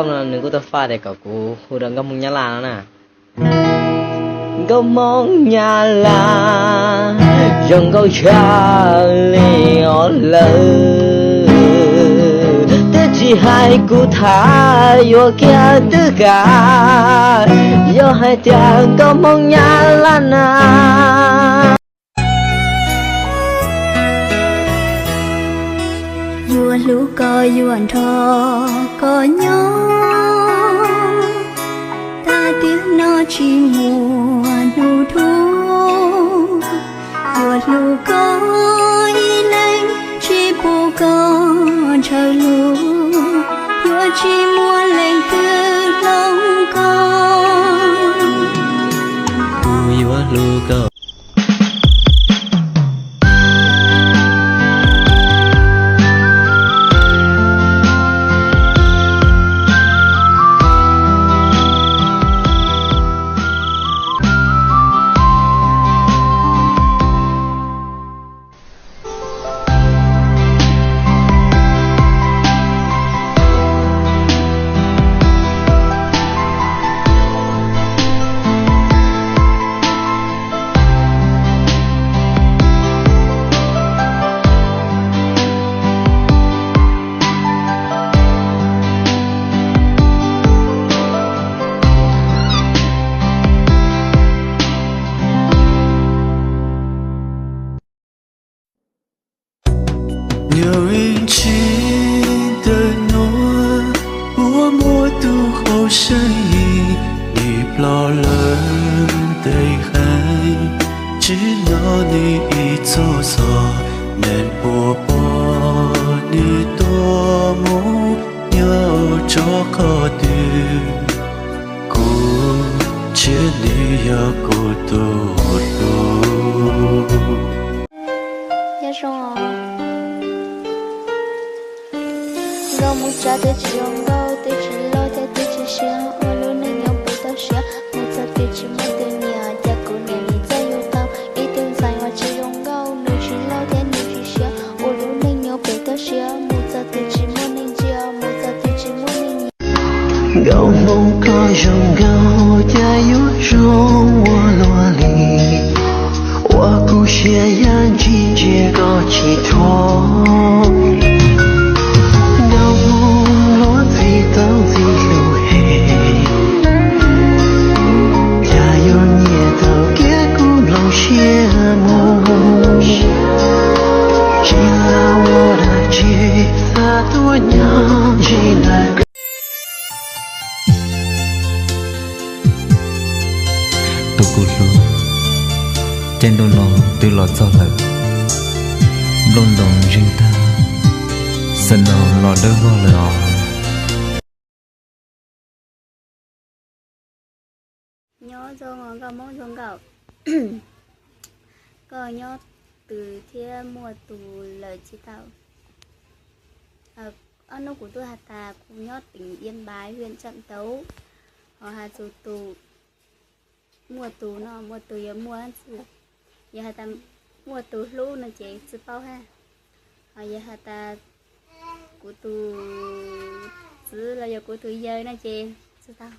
Nws kuj tau faj tias kom kuv hu rau nkauj Hmoob Nyab Laj no na. Nkauj Hmoob Nyab Laj zoo nkauj tshaj li os lawm, twb tsis hais kuv tham yuav kiag twb kav, yog hais tias nkauj Hmoob Nyab Laj na. Yuav hlub koj yuav nrog koj nyob, tag tiam no tsis muaj hnub dhau. Yuav hlub koj ib leeg, tsis pub koj ntshaw lus, yuav tsis muaj leej twg hloov koj. Kuv yuav hlub koj. Nyob ib ntsis ntawm nuav, puab muaj tug hauv seej, nwg ploj lawm ntev heev. Tsim nyog nwg ib txuj xov, neeg puas pom nwg tuaj mus nyob rua qhov twg, kuv tseg nwg yog kuv tug hlub. Nyob zoo os. Nkauj Hmoob Tsab twb tsis zoo nkauj, twb tsis loj thiab twb tsis siab, ua lub neej nyob pem toj siab, mus txog twg tsis muaj tus nyiam, cas kuv niam nws txawj yug tau ib tug ntxhais uas tsis zoo nkauj, nws tsis loj thiab nws tsis siab, ua lub neej nyob pem toj siab, mus txog twg tsis muaj neeg ntsia, mus txog twg tsis muaj neeg nyiam. Nkauj Hmoob koj zoo nkauj, cas yuav zoo ua luaj li, ua kuv siab yam ntsis ntsia koj tsis thuam. Nkauj Hmoob hluav txwv tau ntxim hlub heev, cas yuav nyiam thaum kiag kuv nplooj siab mus, tsis xav ua dab tsi, xav tuaj nyob ntsib ntawm Tus kuv hlub, caij ntuj no twb los txog lawm, nplooj ntoos zeeg tag, snow los dawb vog lawm os. Nyob zoo nkauj Hmoob zoo nkauj, koj nyob twg thiab muaj tus lawm tsis tau? Ob hnub kuv twb has tas kuv nyob tỉnh Yên Bái, huyện Trạm Tấu, ho has txug tus muaj tus no, muaj tus yog muaj ntxwg, yog has tas muaj tus hlub no ces tsi paub hab. Ho yog has tas kuv tus txwv los yog kuv tus yawg no ces tsi tau.